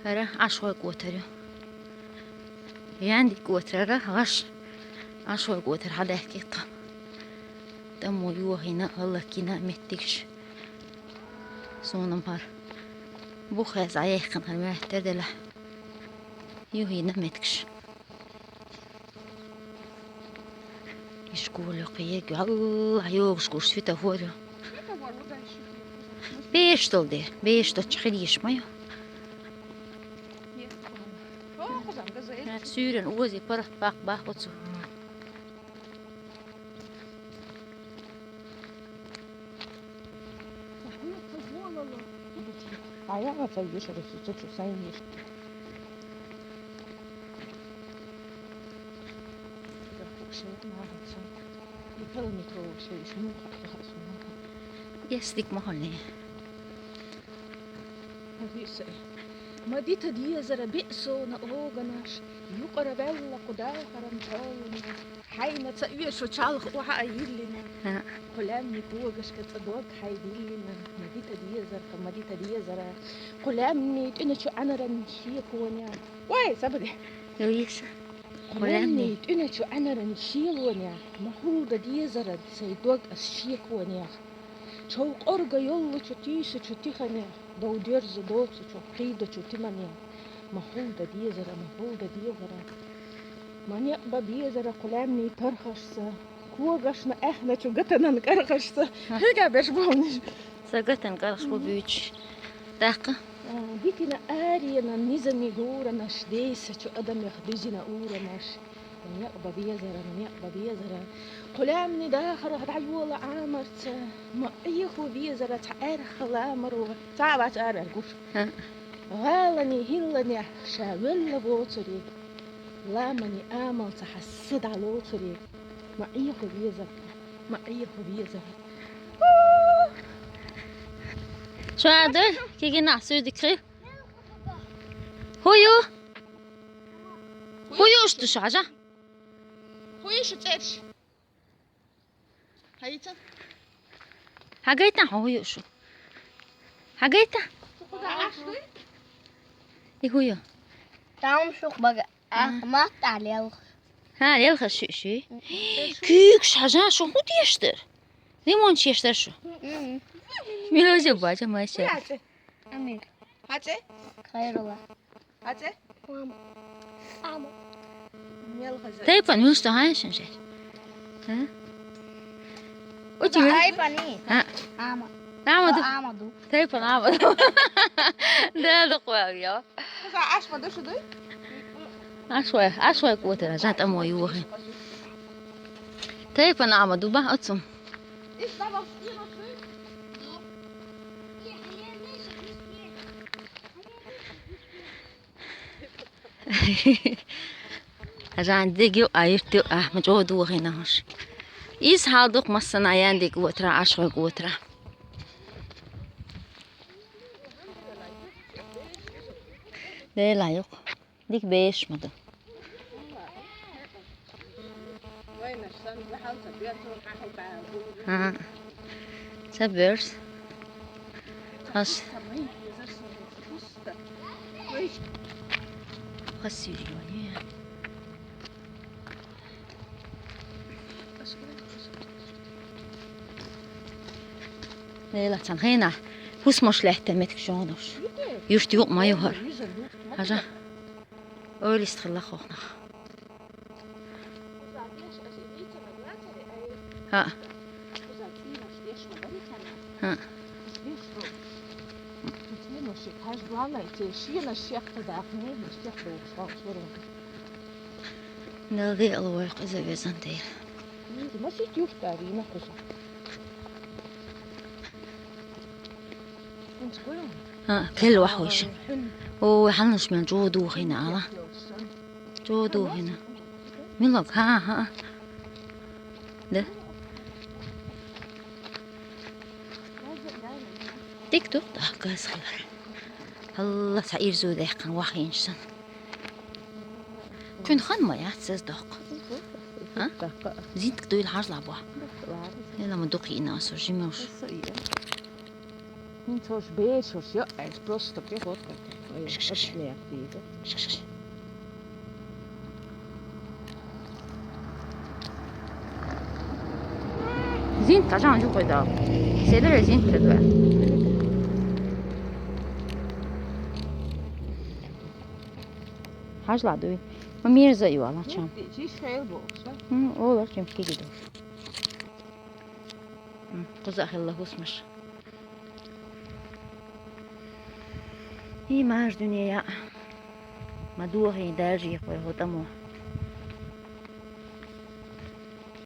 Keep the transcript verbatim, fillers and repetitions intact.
ХӀара Ӏашхой котар ю. Яндик котар ара гӀаш. Ӏашхой котар хьадаьхкий тхан. ТӀамо йохийна, гӀаллаккийна меттигаш. Суна-м хӀара. Бух хеза яьккхина хӀара моттар делахь. Йохийна меттигаш. Ишколе кхе егга, Аллах, йогуш гуш светофор ю. Беш дол де, беш дол чхилиш ма ю. Суьйран ози паргӀат баккха бах оцу. А я вот вижу, что тут всё есть. Ястик ма хьалне. Ма дита дезара биъ сона оганаш, юкъара ваьлла кху дахаран чӀолана. Хьайна ца оьшу чалх охьа а йиллина. ХӀаъ. Кху лаьмни когашка цӀа дог хьай диллина. Ма дита дезара, ма дита дезара. Кху лаьмни тӀуьначу Ӏанаран шеконе. Ой, сабаре. Луиса. Кху лаьмни тӀуьна чу Ӏанаран шелонех, ма хӀулда дезара сай дог ас шеконех. Чов къорга йоллучу тийшачу тиханех, дов дерза доцучу кхийдачу тиманех, ма хӀулда дезара, ма хӀулда дезара. Ма некъ ба безара кху лаьмний тархашца, когашна аьхначу гатанан кархашца. Хьега беш болниш. Са гатан кархаш бу буьйцуш. ТӀаккха? Дитина аренан низами гуранаш, дейсачу адамех дизина урамаш. Некъ ба безара, некъ ба безара. Кху лаьмни дахарах дӀайола Ӏамарца, ма Ӏехо везара цхьа аьрха ламаро, цхьа а вац араваьр гуш. ХӀаъ. ГӀалани хӀилланехь ша велла воцуриг, ламани амалца хьасса дӀалоцуриг, ма Ӏехо везара, ма Ӏехо везара. Шу а ду, кигина, суьдик хи. ХӀу ю? ХӀу ю уьш ду шу, хьажа? ХӀу ю шу цӀерш? Хьагайта хьо хӀу ю шу? Хьагайта? И хӀу ю? Там шух бага. А, мат а лелх. ХӀа, лелха шу, шу. Куьйгаш хьажа, шу хӀун деш дара? Лимон чеш дара шу? Мгм. Милозе бача, майша. Амир. ХьацӀе? Хайрула. ХьацӀе? Мама. Ама. Тайпан муста хьаьшин шеш? А? Учи мил? Тайпани. А? Ама. Ама ду. Ама ду. Тайпан ама ду. Да, да, къоя. Ашма ду шу дуй? Ашвай, ашвай котера, жан тӀамо юхи. Тайпан ама ду ба, ацум. Жан дегил а иртил а, ма чӀо духина хӀуш. Из хьал дукх массана ян дег отра, ашхой отра. Лела юк. Дик беш ма ду. ХӀа. Ца берс. Хас. Хас сирионе. Лела цан хена. ХӀусмаш лаьтта метк шонуш. Юрт юкъ ма юхар. Хажа. Ойлист хилла хохнах. ХӀаъ. ХӀаъ. Нел веъла вайх иза везан дела. ХӀаъ, кел вахойша. Ой, хьанаш мен чӀо духина ала. ЧӀо духина. Милок, хӀа, хӀа. Да. Дик дух дах газ хилар. Алла, ца ирзу дехкан вахинш сан. Куьн хан ма яц сез дох. А? Зинтк дуйла хьажла бо. Эла ма дукх ина со жимош. Хин цош бешош я, ай просто приход. Ой, ошмеяк дейди. Зинт тажан жукъой да. Седер зинт тедва. Хажла дуй. Ма мерза ю ала чам. Чи шел бокса. М, ола чам киги душ. М, къуза хелла хусмаш. И маж дунея. Ма дуахи дажи хой хотамо.